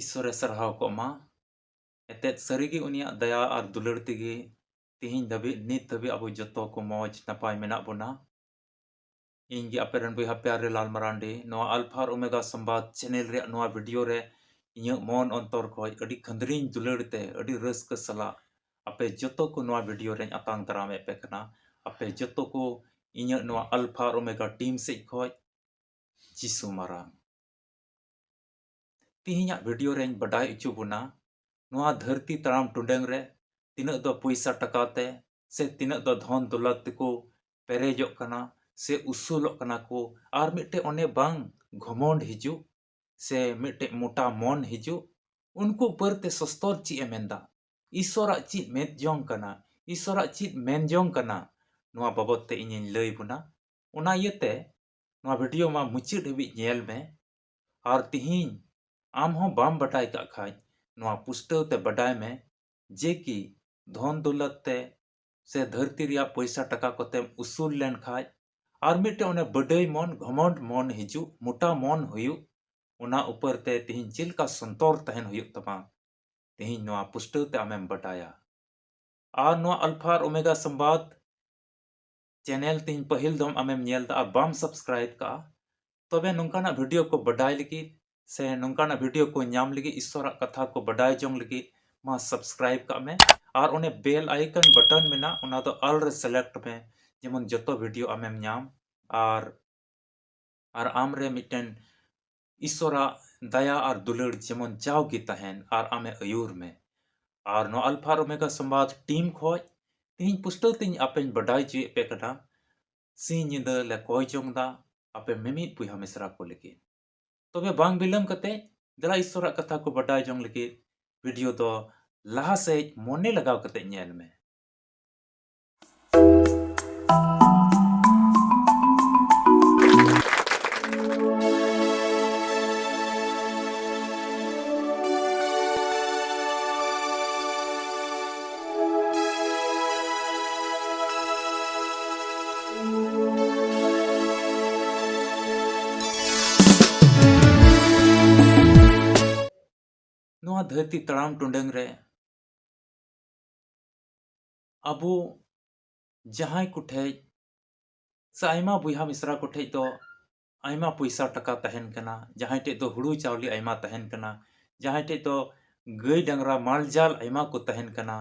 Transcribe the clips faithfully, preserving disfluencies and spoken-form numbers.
ᱤᱥᱥᱚᱨᱮ ᱥᱟᱨᱦᱟᱣ ᱠᱚᱜ ᱢᱟ᱾ ᱮᱱᱛᱮᱫ ᱥᱟᱹᱨᱤᱜᱮ ᱩᱱᱤᱭᱟᱜ ᱫᱟᱭᱟ ᱟᱨ ᱫᱩᱞᱟᱹᱲ ᱛᱮᱜᱮ ᱛᱤᱦᱤᱧ ᱫᱷᱟᱹᱵᱤᱡ, ᱱᱤᱛ ᱫᱷᱟᱹᱵᱤᱡ ᱟᱵᱚ ᱡᱚᱛᱚ ᱠᱚ ᱢᱚᱡᱽ ᱱᱟᱯᱟᱭ ᱢᱮᱱᱟᱜ ᱵᱚᱱᱟ᱾ ᱤᱧ ᱜᱮ ᱟᱯᱮ ᱨᱮᱱ ᱵᱚᱭᱦᱟ ᱯᱮᱭᱟᱨᱮ ᱞᱟᱞ ᱢᱟᱨᱟᱱᱰᱤ, ᱱᱚᱣᱟ ᱟᱞᱯᱷᱟ ᱟᱨ ᱳᱢᱮᱜᱟ ᱥᱚᱢᱵᱟᱫ ᱪᱮᱱᱮᱞ ᱨᱮᱭᱟᱜ ᱱᱚᱣᱟ ᱵᱷᱤᱰᱤᱭᱳ ᱨᱮ ᱤᱧᱟᱹᱜ ᱢᱚᱱ ᱚᱱᱛᱚᱨ ᱠᱷᱚᱡ ᱟᱹᱰᱤ ᱠᱷᱟᱹᱱᱫᱽᱨᱤᱧ ᱫᱩᱞᱟᱹᱲ ᱛᱮ ᱟᱹᱰᱤ ᱨᱟᱹᱥᱠᱟᱹ ᱥᱟᱞᱟᱜ ᱟᱯᱮ ᱡᱚᱛᱚ ᱠᱚ ᱱᱚᱣᱟ ᱵᱷᱤᱰᱤᱭᱳ ᱨᱮᱧ ᱟᱛᱟᱝ ᱫᱟᱨᱟᱢᱮᱫ ᱯᱮ ᱠᱟᱱᱟ᱾ ᱟᱯᱮ ᱡᱚᱛᱚ ᱠᱚ ᱤᱧᱟᱹᱜ ᱱᱚᱣᱟ ᱟᱞᱯᱷᱟ ᱟᱨ ᱳᱢᱮᱜᱟ ᱴᱤᱢ ᱥᱮᱡ ᱠᱷᱚᱡ ᱡᱤᱥᱩ ᱢᱟᱨᱟᱝ᱾ ᱛᱤᱦᱤᱧᱟᱜ ᱵᱷᱤᱰᱤᱭᱳ ᱨᱮᱧ ᱵᱟᱰᱟᱭ ᱦᱚᱪᱚ ᱵᱚᱱᱟ, ᱱᱚᱣᱟ ᱫᱷᱟᱹᱨᱛᱤ ᱛᱟᱲᱟᱢ ᱴᱩᱰᱟᱹᱝ ᱨᱮ ᱛᱤᱱᱟᱹᱜ ᱫᱚ ᱯᱚᱭᱥᱟ ᱴᱟᱠᱟ ᱛᱮ ᱥᱮ ᱛᱤᱱᱟᱹᱜ ᱫᱚ ᱫᱷᱚᱱ ᱫᱚᱞᱟᱛ ᱛᱮᱠᱚ ᱯᱮᱨᱮᱡᱚᱜ ᱠᱟᱱᱟ ᱥᱮ ᱩᱥᱩᱞᱚᱜ ᱠᱟᱱᱟ ᱠᱚ, ᱟᱨ ᱢᱤᱫᱴᱮᱡ ᱚᱱᱮ ᱵᱟᱝ ᱜᱷᱚᱢᱚᱱᱰ ᱦᱤᱡᱩᱜ ᱥᱮ ᱢᱤᱫᱴᱮᱡ ᱢᱚᱴᱟ ᱢᱚᱱ ᱦᱤᱡᱩᱜ, ᱩᱱᱠᱩ ᱩᱯᱟᱹᱨ ᱛᱮ ᱥᱚᱥᱛᱚᱨ ᱪᱮᱫ ᱮ ᱢᱮᱱᱫᱟ? ᱤᱥᱥᱚᱨᱟᱜ ᱪᱮᱫ ᱢᱮᱱ ᱡᱚᱝ ᱠᱟᱱᱟ? ᱤᱥᱥᱚᱨᱟᱜ ᱪᱮᱫ ᱢᱮᱱ ᱡᱚᱝ ᱠᱟᱱᱟ? ᱱᱚᱣᱟ ᱵᱟᱵᱚᱫ ᱛᱮ ᱤᱧᱤᱧ ᱞᱟᱹᱭ ᱵᱚᱱᱟ᱾ ᱚᱱᱟ ᱤᱭᱟᱹᱛᱮ ᱱᱚᱣᱟ ᱵᱷᱤᱰᱤᱭᱳ ᱢᱟ ᱢᱩᱪᱟᱹᱫ ᱦᱟᱹᱵᱤᱡ ᱧᱮᱞ ᱢᱮ᱾ ᱟᱨ ᱛᱤᱦᱤᱧ ᱟᱢ ᱦᱚᱸ ᱵᱟᱢ ᱵᱟᱰᱟᱭ ᱠᱟᱜ ᱠᱷᱟᱡ, ᱱᱚᱣᱟ ᱯᱩᱥᱴᱟᱹᱣ ᱛᱮ ᱵᱟᱰᱟᱭ ᱢᱮ ᱡᱮ ᱠᱤ ᱫᱷᱚᱱ ᱫᱚᱞᱚᱛ ᱛᱮ ᱥᱮ ᱫᱷᱟᱹᱨᱛᱤ ᱨᱮᱭᱟᱜ ᱯᱚᱭᱥᱟ ᱴᱟᱠᱟ ᱠᱚᱛᱮᱢ ᱩᱥᱩᱞ ᱞᱮᱱ ᱠᱷᱟᱡ, ᱟᱨ ᱢᱤᱫᱴᱮᱱ ᱚᱱᱮ ᱵᱟᱹᱰᱟᱹᱭ ᱢᱚᱱ, ᱜᱷᱚᱢᱚᱱᱰ ᱢᱚᱱ ᱦᱤᱡᱩᱜ, ᱢᱚᱴᱟ ᱢᱚᱱ ᱦᱩᱭᱩᱜ, ᱚᱱᱟ ᱩᱯᱟᱹᱨ ᱛᱮ ᱛᱤᱦᱤᱧ ᱪᱮᱫ ᱞᱮᱠᱟ ᱥᱚᱱᱛᱚᱨ ᱛᱟᱦᱮᱱ ᱦᱩᱭᱩᱜ ᱛᱟᱢᱟ, ᱛᱤᱦᱤᱧ ᱱᱚᱣᱟ ᱯᱩᱥᱴᱟᱹᱣ ᱛᱮ ᱟᱢᱮᱢ ᱵᱟᱰᱟᱭᱟ᱾ ᱟᱨ ᱱᱚᱣᱟ ᱟᱞᱯᱷᱟ ᱟᱨ ᱳᱢᱮᱜᱟ ᱥᱚᱢᱵᱟᱫ ᱪᱮᱱᱮᱞ ᱛᱤᱦᱤᱧ ᱯᱟᱹᱦᱤᱞ ᱫᱚᱢ ᱟᱢᱮᱢ ᱧᱮᱞ ᱫᱟ ᱟᱨ ᱵᱟᱢ ᱥᱟᱵᱥᱠᱨᱟᱭᱤᱵ ᱠᱟᱜᱼᱟ, ᱛᱚᱵᱮ ᱱᱚᱝᱠᱟᱱᱟᱜ ᱵᱷᱤᱰᱤᱭᱳ ᱠᱚ ᱵᱟᱰᱟᱭ ᱞᱟᱹᱜᱤᱫ ᱥᱮ ᱱᱚᱝᱠᱟᱱᱟᱜ ᱵᱷᱤᱰᱤᱭᱳ ᱠᱚ ᱧᱟᱢ ᱞᱟᱹᱜᱤᱫ, ᱤᱥᱥᱚᱨᱟᱜ ᱠᱟᱛᱷᱟ ᱠᱚ ᱵᱟᱰᱟᱭ ᱡᱚᱝ ᱞᱟᱹᱜᱤᱫ ᱢᱟ ᱥᱟᱵᱥᱠᱨᱟᱭᱤᱵ ᱠᱟᱜ ᱢᱮ᱾ ᱟᱨ ᱚᱱᱮ ᱵᱮᱞ ᱟᱭᱠᱚᱱ ᱵᱟᱴᱚᱱ ᱢᱮᱱᱟᱜ, ᱚᱱᱟ ᱫᱚ ᱟᱞ ᱨᱮ ᱥᱤᱞᱮᱠᱴ ᱢᱮ, ᱡᱮᱢᱚᱱ ᱡᱚᱛᱚ ᱵᱷᱤᱰᱤᱭᱳ ᱟᱢᱮᱢ ᱧᱟᱢ᱾ ᱟᱨ ᱟᱨ ᱟᱢ ᱨᱮ ᱢᱤᱫᱴᱮᱱ ᱤᱥᱥᱚᱨᱟᱜ ᱫᱟᱭᱟ ᱟᱨ ᱫᱩᱞᱟᱹᱲ ᱡᱮᱢᱚᱱ ᱡᱟᱣᱜᱮ ᱛᱟᱦᱮᱱ ᱟᱨ ᱟᱢᱮ ᱟᱹᱭᱩᱨ ᱢᱮ᱾ ᱟᱨ ᱱᱚᱣᱟ ᱟᱞᱯᱷᱟ ᱟᱨ ᱳᱢᱮᱜᱟ ᱥᱚᱢᱵᱟᱫ ᱴᱤᱢ ᱠᱷᱚᱡ ᱛᱤᱦᱤᱧ ᱯᱩᱥᱴᱟᱹᱣ ᱛᱤᱧ ᱟᱯᱮᱧ ᱵᱟᱰᱟᱭ ᱦᱚᱪᱚᱭᱮᱫ ᱯᱮ ᱠᱟᱱᱟ᱾ ᱥᱤᱧ ᱧᱤᱫᱟᱹ ᱞᱮ ᱠᱚᱭ ᱡᱚᱝ ᱫᱟ ᱟᱯᱮ ᱢᱤᱢᱤᱫ ᱵᱚᱭᱦᱟ ᱢᱤᱥᱨᱟ ᱠᱚ ᱞᱟᱹᱜᱤᱫ᱾ ᱛᱚᱵᱮ ᱵᱟᱝ ᱵᱤᱞᱚᱢ ᱠᱟᱛᱮ ᱫᱮᱞᱟ ᱤᱥᱥᱚᱨᱟᱜ ᱠᱟᱛᱷᱟ ᱠᱚ ᱵᱟᱰᱟᱭ ᱡᱚᱝ ᱞᱟᱹᱜᱤᱫ ᱵᱷᱤᱰᱤᱭᱳ ᱫᱚ ᱞᱟᱦᱟ ᱥᱮᱫ ᱢᱚᱱᱮ ᱞᱟᱜᱟᱣ ᱠᱟᱛᱮ ᱧᱮᱞ ᱢᱮ᱾ ᱱᱚᱣᱟ ᱫᱷᱟᱹᱨᱛᱤ ᱛᱟᱲᱟᱢ ᱴᱩᱰᱟᱹᱝ ᱨᱮ ᱟᱵᱚ ᱡᱟᱦᱟᱸᱭ ᱠᱚᱴᱷᱮᱡ ᱥᱮ ᱟᱭᱢᱟ ᱵᱚᱭᱦᱟ ᱢᱤᱥᱨᱟ ᱠᱚᱴᱷᱮᱡ ᱫᱚ ᱟᱭᱢᱟ ᱯᱚᱭᱥᱟ ᱴᱟᱠᱟ ᱛᱟᱦᱮᱱ ᱠᱟᱱᱟ, ᱡᱟᱦᱟᱸᱭ ᱴᱷᱮᱡ ᱫᱚ ᱦᱩᱲᱩ ᱪᱟᱣᱞᱮ ᱟᱭᱢᱟ ᱛᱟᱦᱮᱱ ᱠᱟᱱᱟ, ᱡᱟᱦᱟᱸᱭ ᱴᱷᱮᱡ ᱫᱚ ᱜᱟᱹᱭ ᱰᱟᱝᱨᱟ ᱢᱟᱞ ᱡᱟᱞ ᱟᱭᱢᱟ ᱠᱚ ᱛᱟᱦᱮᱱ ᱠᱟᱱᱟ,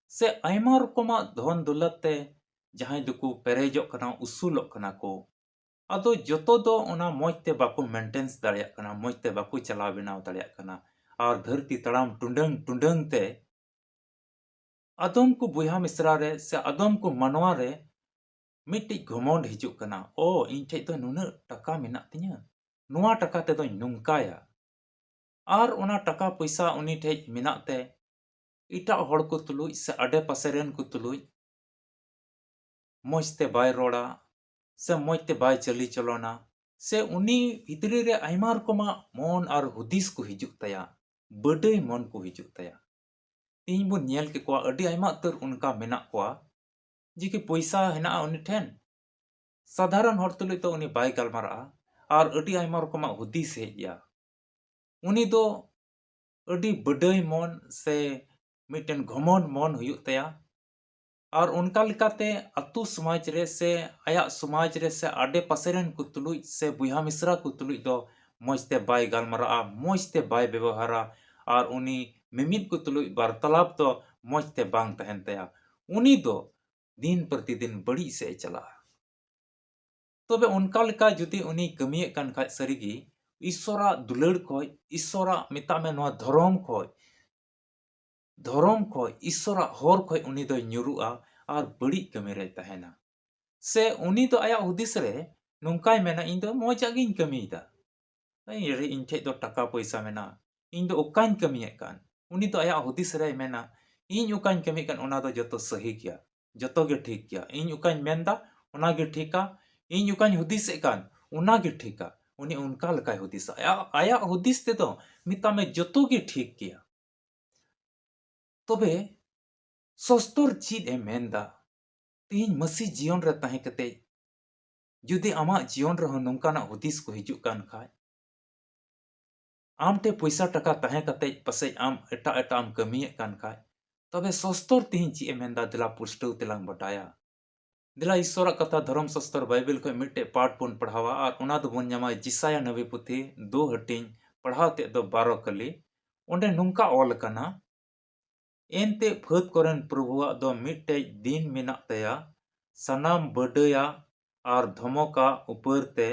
ᱥᱮ ᱟᱭᱢᱟ ᱨᱚᱠᱚᱢᱟᱜ ᱫᱷᱚᱱ ᱫᱚᱞᱚᱛ ᱛᱮ ᱡᱟᱦᱟᱸᱭ ᱫᱚᱠᱚ ᱯᱮᱨᱮᱡᱚᱜ ᱠᱟᱱᱟ, ᱩᱥᱩᱞᱚᱜ ᱠᱟᱱᱟ ᱠᱚ, ᱟᱫᱚ ᱡᱚᱛᱚ ᱫᱚ ᱚᱱᱟ ᱢᱚᱡᱽ ᱛᱮ ᱵᱟᱠᱚ ᱢᱮᱱᱴᱮᱱᱥ ᱫᱟᱲᱮᱭᱟᱜ ᱠᱟᱱᱟ, ᱢᱚᱡᱽ ᱛᱮ ᱵᱟᱠᱚ ᱪᱟᱞᱟᱣ ᱵᱮᱱᱟᱣ ᱫᱟᱲᱮᱭᱟᱜ ᱠᱟᱱᱟ᱾ ᱟᱨ ᱫᱷᱟᱹᱨᱛᱤ ᱛᱟᱲᱟᱢ ᱴᱩᱰᱟᱹᱝ ᱴᱩᱰᱟᱹᱝ ᱛᱮ ᱟᱫᱚᱢ ᱠᱚ ᱵᱚᱭᱦᱟ ᱢᱤᱥᱨᱟ ᱨᱮ ᱥᱮ ᱟᱫᱚᱢ ᱠᱚ ᱢᱟᱱᱣᱟ ᱨᱮ ᱢᱤᱫᱴᱤᱡ ᱜᱷᱚᱢᱚᱸᱰ ᱦᱤᱡᱩᱜ ᱠᱟᱱᱟ, "ᱚ, ᱤᱧ ᱴᱷᱮᱡ ᱫᱚ ᱱᱩᱱᱟᱹᱜ ᱴᱟᱠᱟ ᱢᱮᱱᱟᱜ ᱛᱤᱧᱟᱹ, ᱱᱚᱣᱟ ᱴᱟᱠᱟ ᱛᱮᱫᱚᱧ ᱱᱚᱝᱠᱟᱭᱟ᱾" ᱟᱨ ᱚᱱᱟ ᱴᱟᱠᱟ ᱯᱚᱭᱥᱟ ᱩᱱᱤ ᱴᱷᱮᱡ ᱢᱮᱱᱟᱜ ᱛᱮ ᱮᱴᱟᱜ ᱦᱚᱲ ᱠᱚ ᱛᱩᱞᱩᱡ ᱥᱮ ᱟᱰᱮ ᱯᱟᱥᱮ ᱨᱮᱱ ᱠᱚ ᱛᱩᱞᱩᱡ ᱢᱚᱡᱽ ᱛᱮ ᱵᱟᱭ ᱨᱚᱲᱟ, ᱥᱮ ᱢᱚᱡᱽ ᱛᱮ ᱵᱟᱭ ᱪᱟᱹᱞᱤ ᱪᱚᱞᱚᱱᱟ, ᱥᱮ ᱩᱱᱤ ᱵᱷᱤᱛᱨᱤ ᱨᱮ ᱟᱭᱢᱟ ᱨᱚᱠᱚᱢᱟᱜ ᱢᱚᱱ ᱟᱨ ᱦᱩᱫᱤᱥ ᱠᱚ ᱦᱤᱡᱩᱜ ᱛᱟᱭᱟ, ᱵᱟᱹᱰᱟᱹᱭ ᱢᱚᱱ ᱠᱚ ᱦᱤᱡᱩᱜ ᱛᱟᱭᱟ᱾ ᱛᱮᱦᱮᱧ ᱵᱚᱱ ᱧᱮᱞ ᱠᱮᱠᱚᱣᱟ, ᱟᱹᱰᱤ ᱟᱭᱢᱟ ᱩᱛᱟᱹᱨ ᱚᱱᱠᱟ ᱢᱮᱱᱟᱜ ᱠᱚᱣᱟ, ᱡᱮ ᱠᱤ ᱯᱚᱭᱥᱟ ᱦᱮᱱᱟᱜᱼᱟ ᱩᱱᱤ ᱴᱷᱮᱱ, ᱥᱟᱫᱷᱟᱨᱚᱱ ᱦᱚᱲ ᱛᱩᱞᱩᱡ ᱫᱚ ᱩᱱᱤ ᱵᱟᱭ ᱜᱟᱞᱢᱟᱨᱟᱜᱼᱟ, ᱟᱨ ᱟᱹᱰᱤ ᱟᱭᱢᱟ ᱨᱚᱠᱚᱢᱟᱜ ᱦᱩᱫᱤᱥ ᱦᱮᱡ ᱟᱭᱟ᱾ ᱩᱱᱤ ᱫᱚ ᱟᱹᱰᱤ ᱵᱟᱹᱰᱟᱹᱭ ᱢᱚᱱ ᱥᱮ ᱢᱤᱫᱴᱮᱱ ᱜᱷᱚᱢᱚᱱ ᱢᱚᱱ ᱦᱩᱭᱩᱜ ᱛᱟᱭᱟ᱾ ᱟᱨ ᱚᱱᱠᱟ ᱞᱮᱠᱟᱛᱮ ᱟᱛᱳ ᱥᱚᱢᱟᱡᱽ ᱨᱮ ᱥᱮ ᱟᱭᱟᱜ ᱥᱚᱢᱟᱡᱽ ᱨᱮ ᱥᱮ ᱟᱰᱮ ᱯᱟᱥᱮ ᱨᱮᱱ ᱠᱚ ᱛᱩᱞᱩᱡ ᱥᱮ ᱵᱚᱭᱦᱟ ᱢᱤᱥᱨᱟ ᱠᱚ ᱛᱩᱞᱩᱡ ᱫᱚ ᱢᱚᱡᱽ ᱛᱮ ᱵᱟᱭ ᱜᱟᱞᱢᱟᱨᱟᱜᱼᱟ, ᱢᱚᱡᱽ ᱛᱮ ᱵᱟᱭ ᱵᱮᱵᱚᱦᱟᱨᱟ, ᱟᱨ ᱩᱱᱤ ᱢᱤᱢᱤᱫ ᱠᱚ ᱛᱩᱞᱩᱡ ᱵᱟᱨᱛᱟᱞᱟᱯ ᱫᱚ ᱢᱚᱡᱽ ᱛᱮ ᱵᱟᱝ ᱛᱟᱦᱮᱱ ᱛᱟᱭᱟ᱾ ᱩᱱᱤ ᱫᱚ ᱫᱤᱱ ᱯᱨᱚᱛᱤᱫᱤᱱ ᱵᱟᱹᱲᱤᱡ ᱥᱮᱫ ᱮ ᱪᱟᱞᱟᱜᱼᱟ᱾ ᱛᱚᱵᱮ ᱚᱱᱠᱟ ᱞᱮᱠᱟ ᱡᱩᱫᱤ ᱩᱱᱤ ᱠᱟᱹᱢᱤᱭᱮᱫ ᱠᱟᱱ ᱠᱷᱟᱡ, ᱥᱟᱹᱨᱤᱜᱮ ᱤᱥᱥᱚᱨᱟᱜ ᱫᱩᱞᱟᱹᱲ ᱠᱷᱚᱡ, ᱤᱥᱥᱚᱨᱟᱜ, ᱢᱮᱛᱟᱜ ᱢᱮ, ᱱᱚᱣᱟ ᱫᱷᱚᱨᱚᱢ ᱠᱷᱚᱡ, ᱫᱷᱚᱨᱚᱢ ᱠᱷᱚᱡ, ᱤᱥᱥᱚᱨᱟᱜ ᱦᱚᱨ ᱠᱷᱚᱡ ᱩᱱᱤ ᱫᱚᱭ ᱧᱩᱨᱩᱜᱼᱟ ᱟᱨ ᱵᱟᱹᱲᱤᱡ ᱠᱟᱹᱢᱤ ᱨᱮᱭ ᱛᱟᱦᱮᱱᱟ᱾ ᱥᱮ ᱩᱱᱤ ᱫᱚ ᱟᱭᱟᱜ ᱦᱩᱫᱤᱥ ᱨᱮ ᱱᱚᱝᱠᱟᱭ ᱢᱮᱱᱟ, "ᱤᱧ ᱫᱚ ᱢᱚᱡᱟᱜ ᱜᱤᱧ ᱠᱟᱹᱢᱤᱭᱮᱫᱟ, ᱤᱧ ᱨᱮ-, ᱤᱧ ᱴᱷᱮᱡ ᱫᱚ ᱴᱟᱠᱟ ᱯᱚᱭᱥᱟ ᱢᱮᱱᱟᱜᱼᱟ, ᱤᱧ ᱫᱚ ᱚᱠᱟᱧ ᱠᱟᱹᱢᱤᱭᱮᱫ ᱠᱟᱱ?" ᱩᱱᱤ ᱫᱚ ᱟᱭᱟᱜ ᱦᱩᱫᱤᱥ ᱨᱮᱭ ᱢᱮᱱᱟ, "ᱤᱧ ᱚᱠᱟᱧ ᱠᱟᱹᱢᱤᱭᱮᱫ ᱠᱟᱱ, ᱚᱱᱟ ᱫᱚ ᱡᱚᱛᱚ ᱥᱟᱹᱦᱤ ᱜᱮᱭᱟ, ᱡᱚᱛᱚ ᱜᱮ ᱴᱷᱤᱠ ᱜᱮᱭᱟ, ᱤᱧ ᱚᱠᱟᱧ ᱢᱮᱱᱫᱟ, ᱚᱱᱟ ᱜᱮ ᱴᱷᱤᱠᱟ, ᱤᱧ ᱚᱠᱟᱧ ᱦᱩᱫᱤᱥᱮᱫ ᱠᱟᱱ, ᱚᱱᱟ ᱜᱮ ᱴᱷᱤᱠᱟ᱾" ᱩᱱᱤ ᱚᱱᱠᱟ ᱞᱮᱠᱟᱭ ᱦᱩᱫᱤᱥᱟ᱾ ᱟᱭᱟᱜ, ᱟᱭᱟᱜ ᱦᱩᱫᱤᱥ ᱛᱮᱫᱚ, ᱢᱮᱛᱟᱜ ᱢᱮ, ᱡᱚᱛᱚ ᱜᱮ ᱴᱷᱤᱠ ᱜᱮᱭᱟ᱾ ᱛᱚᱵᱮ ᱥᱚᱥᱛᱚᱨ ᱪᱮᱫ ᱮ ᱢᱮᱱᱫᱟ? ᱛᱮᱦᱮᱧ ᱢᱟᱹᱥᱤ ᱡᱤᱭᱚᱱ ᱨᱮ ᱛᱟᱦᱮᱸ ᱠᱟᱛᱮ ᱡᱩᱫᱤ ᱟᱢᱟᱜ ᱡᱤᱭᱚᱱ ᱨᱮᱦᱚᱸ ᱱᱚᱝᱠᱟᱱᱟᱜ ᱦᱩᱫᱤᱥ ᱠᱚ ᱦᱤᱡᱩᱜ ᱠᱟᱱ ᱠᱷᱟᱡ, ᱟᱢ ᱴᱷᱮᱱ ᱯᱚᱭᱥᱟ ᱴᱟᱠᱟ ᱛᱟᱦᱮᱸ ᱠᱟᱛᱮ ᱯᱟᱥᱮᱡ ᱟᱢ ᱮᱴᱟᱜ ᱮᱴᱟᱜ ᱮᱢ ᱠᱟᱹᱢᱤᱭᱮᱫ ᱠᱟᱱ ᱠᱷᱟᱡ, ᱛᱚᱵᱮ ᱥᱚᱥᱛᱚᱨ ᱛᱮᱦᱮᱧ ᱪᱮᱫ ᱮ ᱢᱮᱱᱫᱟ, ᱫᱮᱞᱟ ᱯᱩᱥᱴᱟᱹᱣ ᱛᱮᱞᱟᱝ ᱵᱟᱰᱟᱭᱟ᱾ ᱫᱮᱞᱟ ᱤᱥᱚᱨᱟᱜ ᱠᱟᱛᱷᱟ ᱫᱷᱚᱨᱚᱢ ᱥᱟᱥᱛᱚᱨ ᱵᱟᱭᱵᱮᱞ ᱠᱷᱚᱱ ᱢᱤᱫᱴᱮᱡ ᱯᱟᱴ ᱵᱚᱱ ᱯᱟᱲᱦᱟᱣᱟ, ᱟᱨ ᱚᱱᱟ ᱫᱚᱵᱚᱱ ᱧᱟᱢᱟ ᱡᱤᱥᱟᱭᱟ ᱱᱟᱵᱤ ᱯᱩᱛᱷᱤ ᱫᱩ ᱦᱟᱹᱴᱤᱧ, ᱯᱟᱲᱦᱟᱣ ᱛᱮᱫ ᱫᱚ ᱵᱟᱨᱚ ᱠᱟᱹᱞᱤ᱾ ᱚᱸᱰᱮ ᱱᱚᱝᱠᱟ ᱚᱞ ᱟᱠᱟᱱᱟ, ᱮᱱᱛᱮ ᱯᱷᱟᱹᱫ ᱠᱚᱨᱮᱱ ᱯᱨᱚᱵᱷᱩᱣᱟᱜ ᱫᱚ ᱢᱤᱫᱴᱮᱡ ᱫᱤᱱ ᱢᱮᱱᱟᱜ ᱛᱟᱭᱟ, ᱥᱟᱱᱟᱢ ᱵᱟᱹᱰᱟᱹᱭᱟᱜ ᱟᱨ ᱫᱷᱚᱢᱚᱠᱟᱜ ᱩᱯᱟᱹᱨ ᱛᱮ,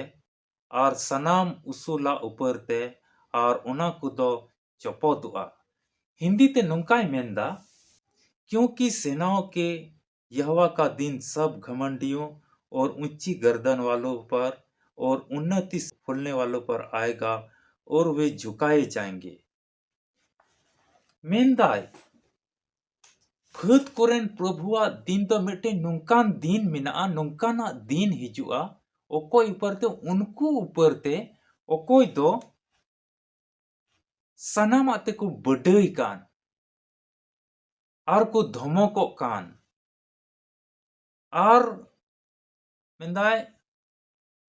ᱟᱨ ᱥᱟᱱᱟᱢ ᱩᱥᱩᱞᱟᱜ ᱩᱯᱟᱹᱨ ᱛᱮ, ᱟᱨ ᱚᱱᱟ ᱠᱚᱫᱚ ᱪᱚᱯᱚᱫᱚᱜᱼᱟ᱾ ᱦᱤᱱᱫᱤ ᱛᱮ ᱱᱚᱝᱠᱟᱭ ᱢᱮᱱᱫᱟ, क्योंकि सेनाओं के यहोवा का दिन सब घमंडियों और ऊंची गर्दन वालों पर और उन्नति से फूलने वालों पर आएगा और वे झुकाए जाएंगे। ᱢᱮᱱᱫᱟᱭ, ᱯᱷᱟᱹᱫ ᱠᱚᱨᱮᱱ ᱯᱨᱚᱵᱷᱩᱣᱟᱜ ᱫᱤᱱ ᱫᱚ ᱢᱤᱫᱴᱮᱱ ᱱᱚᱝᱠᱟᱱ ᱫᱤᱱ ᱢᱮᱱᱟᱜᱼᱟ, ᱱᱚᱝᱠᱟᱱᱟᱜ ᱫᱤᱱ ᱦᱤᱡᱩᱜᱼᱟ, ᱚᱠᱚᱭ ᱩᱯᱟᱹᱨ ᱛᱮ, ᱩᱱᱠᱩ ᱩᱯᱟᱹᱨ ᱛᱮ ᱚᱠᱚᱭ ᱫᱚ ᱥᱟᱱᱟᱢᱟᱜ ᱛᱮᱠᱚ ᱵᱟᱹᱰᱟᱹᱭ ᱠᱟᱱ ᱟᱨ ᱠᱚ ᱫᱷᱚᱢᱚᱠᱚᱜ ᱠᱟᱱ, ᱟᱨ ᱢᱮᱱᱫᱟᱭ,